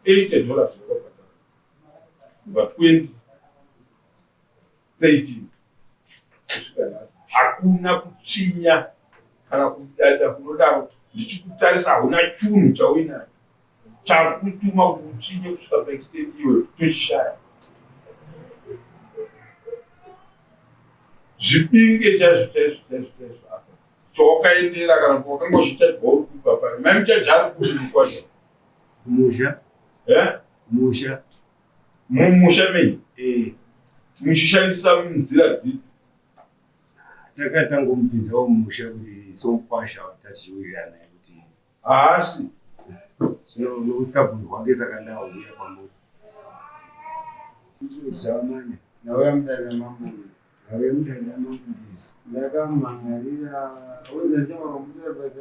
$80 yakabhadhara kubva 2013 kusvika nhasi. Hakuna kutsvinya kana kudada kunodaro. Ndichikutarisa hauna chunhu chauinacho chakutuma kuti utsvinye kusvika paextent iyoyo, tochishaya. Zvipinge chaizvo chaizvo chaizvo chaizvo apa chawakaendera kana kuti wakanga uchichajwa uri kubva pari mai muchaja ari kupi mukwasha? Musha. Eh? Musha. Mumusha menyu? Eh. Muchishandisa nzira dzipi? Takatangomupinzawo mumusha kuti somukwasha tatichiwirirana kuti haasi. Zvino noustabhuni hwake saka ndauya kwamuri. Zvamanya. Ndauya mudare ramambo. Ndauya mudare ramambo Ngezi. Ndakamhan'arira unza chamakamudira basa.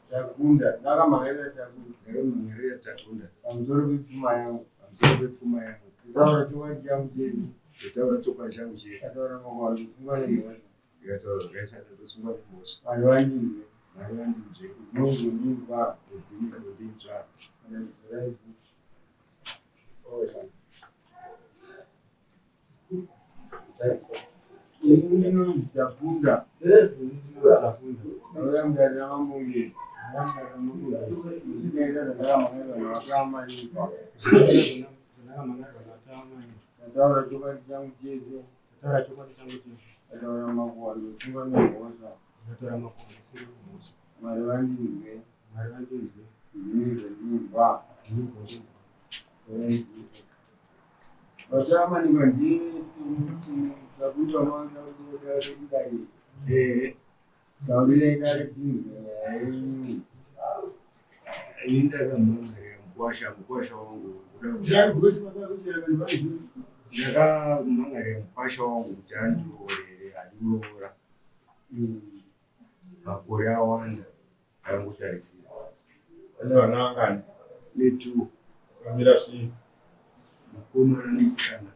Takunda. Ndakamhan'arira Takunda. Ndakamhan'arira Takunda. Pamusoro pepfuma yangu. Pamusoro pepfuma yangu. Ndataura chokwadi changu chese. Ndataura chokwadi changu chese. Ndataura makwaro ndosungwa nemhosva. Ndikataura zvakashata ndosungwa nemhosva. Mwari vandinzwe. Mwari vandinzwe. Mudzimu gondinzwa. Mudzimu gondinzwa. Ini ndinonzi Takunda. Ndauya mudare ramambo Ngezi. Ndinoita zvandakamhan'arirwa naVaTamanikwa. Ndataura chokwadi changu chese. Ndataura makuhwa ndosungwa nemhosva. Mwari vandinzwe. Mudzimu gondinzwa. VaTamanikwa ndiye Takunda unoda Eh. Taurirai dare tinzwe nyaya yenyu. Ini ndakamhan'arira mukwasha, mukwasha wangu kuda ndakamhan'arira mukwasha wangu kuti andiroorere, andiroora makore awanda akangotarisira. Vane vana vangani? Netu. Vakamira sei? Mukomana nemusikana.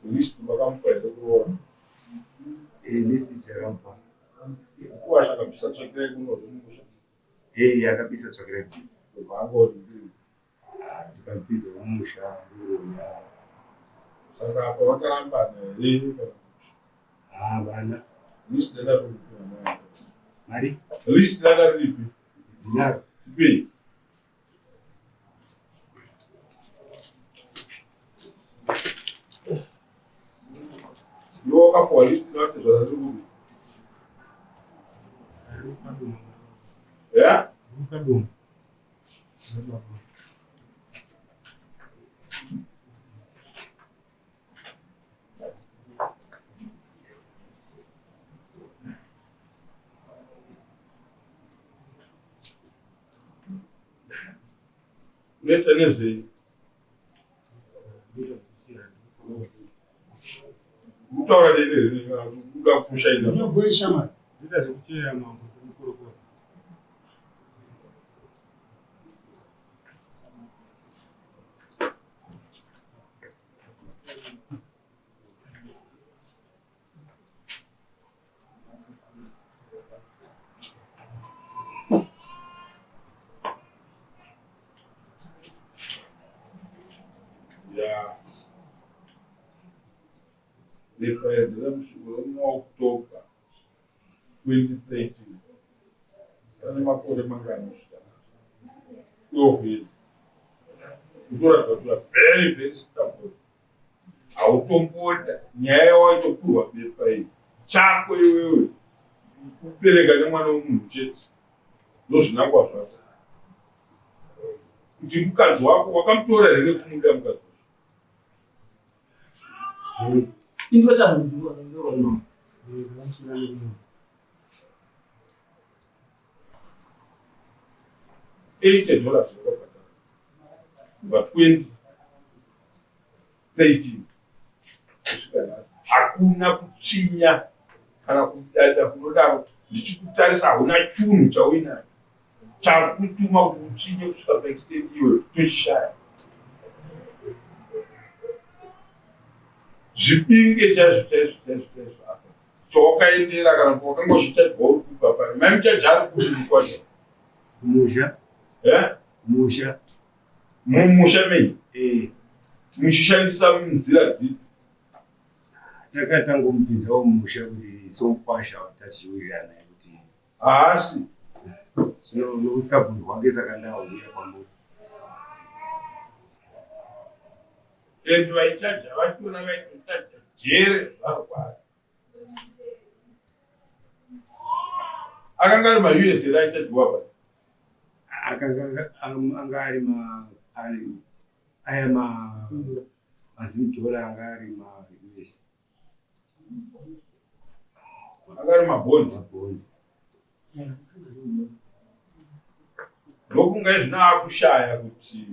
List makamupa here kuroora? Eh, list takamupa. Mukuwasha akabvisa tsvakirai kuno mumusha. Eh, akabisa tsvakirai kuno. Ndobva angoti Ndikapinza mumusha ndouya. Saka apa vakarambana here kana kuti? Havana. List ranga riri kupi namai? Mari? List ranga riripi? Ndinaro. Tipei. Iwe wakapuwa list inoratidza riri kupi? Yeah? Unoita nezvei? Kutaura neni here kana kuti kuda kushaina? Ndoita zvekuchera mambo ndimukorokoza. Ya. Bepa remuOctober 2013. Pane makore mangani kusvika nhasi? 12 years. Kutoratidza kuti you are very very stubborn. Hautomboda nyaya yawaitopiwa bepa iyi. Chako iwewe kubereka nemwana wemunhu chete. Ndozvinangwa zvako. Kuti mukadzi wako wakamutora here nekumuda mukadzi wacho? $80 yakabhadhara kubva 2013 kusvika nhasi. Hakuna kutsvinya kana kudada kunodaro. Ndichikutarisa hauna chunhu chauinacho chakutuma kuti utsvinye kusvika paextent iyoyo, tochishaya. Zvipinge chaizvo chaizvo chaizvo chaizvo apa chawakaendera kana kuti wakanga uchichajwa uri kubva pari mai muchaja ari kupi mukwasha? Musha. Eh? Musha. Mumusha menyu? Eh. Muchishandisa nzira dzipi? Takatangomupinzawo mumusha kuti somukwasha tachiwirirana kuti haasi. Zvino nousabhunhu hwake saka ndauya kwamuri. And vaichaja vachona vaitochaja jere zvaro kwari. Akanga ari maUS here aichajiwa pa? Akanga anga ari ma ari aya ma mazimdhola anga ari ma US. Anga ari mabhondi. Mabhondi. Ndokunga izvino akushaya kuti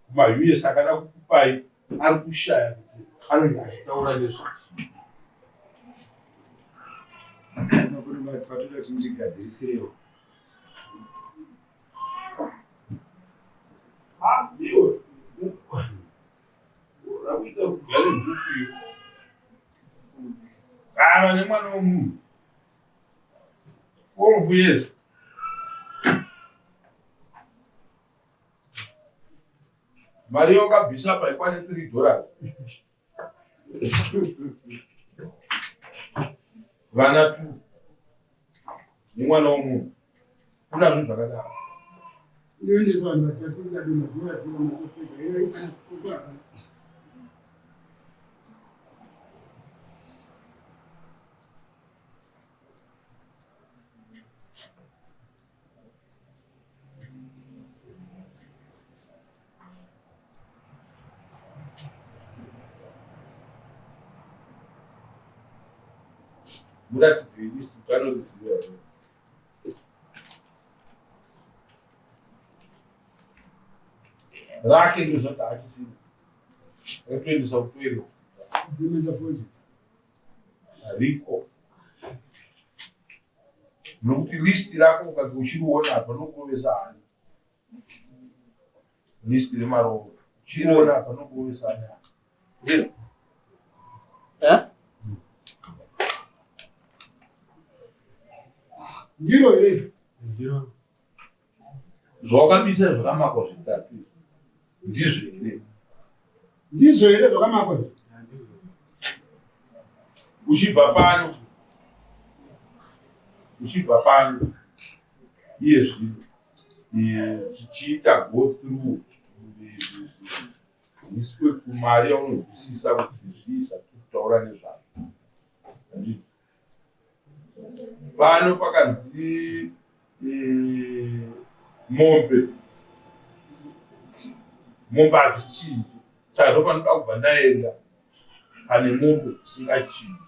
kumaUS akada kukupai ari kushaya kuti anenge achitaura nezvechii. Patoda kuti mutigadzirisirewo. Iwe unoda kuita kugare huku iwe. Gara nemwana wemunhu. 12 years. Mari yakabvisa apa ikwane 3 dollars. Vana 2 nemwana wemunhu. Kuna zvinhu zvakadaro. Ndoendesa vanhu vatatu ndikadonha dhora dhora matopedza iro kana koko hapana. Muratidzei list kuti anoriziva here. Rake ndozvati achisina. Akatoendesa kutoilet. Kubhemesa fodya. Riko. Nokuti list rako ukange uchiriona apa nokurovesa hana. List remarooro. Uchiriona apa nokurovesa hana. Ndiro. Eh? Ndiro here? Ndiro. Zvawakabisa zvakamakwa zvitatu izvi. Ndizvo here? Ndizvo here zvakamakwa izvi? Uchibva pano, uchibva pano iye zvino tichiita go through iswe kumari yaunonzwisisa kuti zvii zvatiri kutaura nezvazvo. Handiti? Pano pakanzi mombe, mombe hadzichinji, saka ndopanoda kubva ndaenda pane mombe dzisingachinja.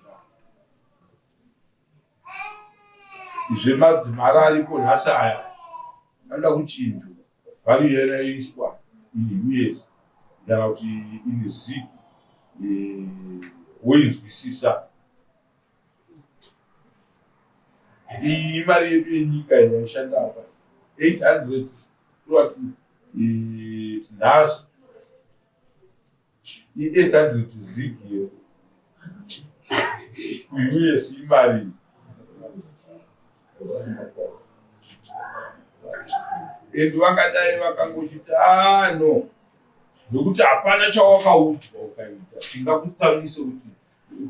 Zvemadzimara aripo nhasi aya anoda kuchinjwa, value yaiiswa in US kana kuti in zig, woinzwisisa. Iyi imari yedu yenyika yaishanda apa 800 kureva kuti nhasi i800 zig here kuUS imari. And vangadai vakangochiti ah no, nokuti hapana chawakaudzwa ukaita chingakutsamwise kuti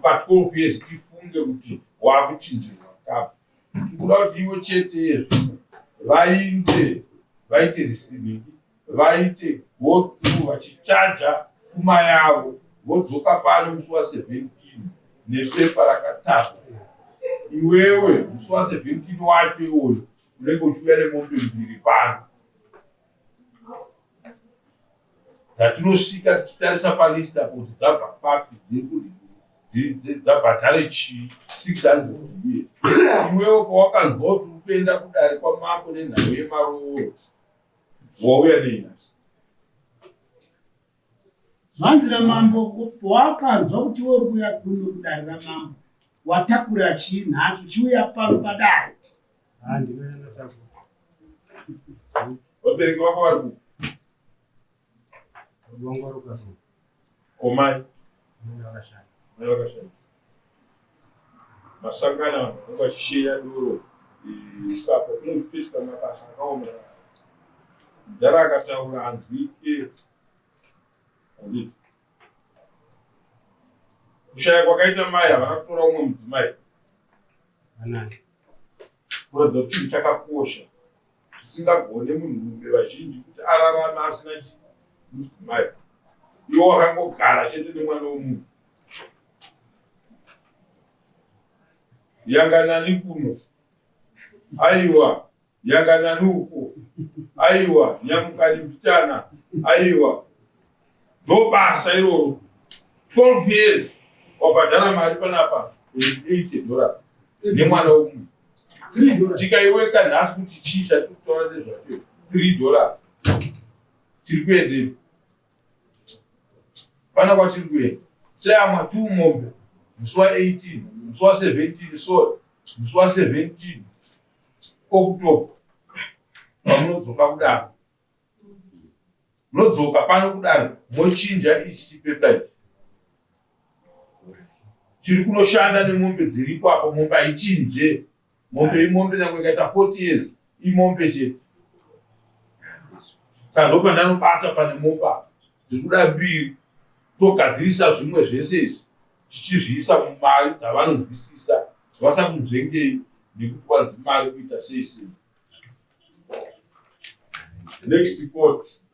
pa12 years tifunge kuti wakuchinjirwa kapu. Tikuda kuti ivo chete yezvino vainde vaite receiving, vaite go through vachichaja pfuma yavo, vodzoka pano musi wa17 nepepa rakatarwa. Iwewe musi wa17 wacho iwoyo unenge uchiuya nemombe mbiri pano dzatinosvika tichitarisa palist apo kuti dzabva papi, dzabhadhare chii 600 US. Iwewe pawakanzwa kuti uri kuenda kudare kwamambo nenhau yemarooro, wauya nei nhasi? Zvanzi ramambo, wakanzwa kuti iwe uri kuuya kuno kudare ramambo, watakura chii nhasi uchiuya pano padare? Vabereki vako vari kupi? Komai mai vakashaya. Masangana vanhu vanenge vachisheya doro ipapo kunozvitoitika mabasa akaoma. Mudhara akataura anzwike. Handiti kushaya kwakaita mai havana kutora umwe mudzimai, kuratidza kuti chinhu chakakosha zvisingagone munhurume vazhinji kuti ararame asina mudzimai. Iwo wakangogara chete nemwana womunhu. Yanganani kuno, aiwa, yanganani uko, aiwa, nyamukani mbichana, aiwa, ndo basa iroro. 12 years wabhadhara mari panapa $80 nemwana womunhu. Tikaiweka nhasi kuti chii chatiri kutaura nezvacho? $3. Tiri kuendepi? Pana kwatiri kuenda seamwa two mombe musi wa18, musi wa17, sorry, musi wa17 October pamunodzoka kudaro, munodzoka pano kudaro mochinja ichi chipepa ichi chiri kunoshanda nemombe dziripo apo. Mombe haichinje, mombe imombe, nyange ikaita 40 years imombe chete. Saka ndopandanobata pane mombe apa, ndiri kuda mbiri, togadzirisa zvimwe zvese izvi tichizviisa mumari dzavanonzwisisa, vasakunzvengei nekuti kwanzi mari kuita sei sei. Next court.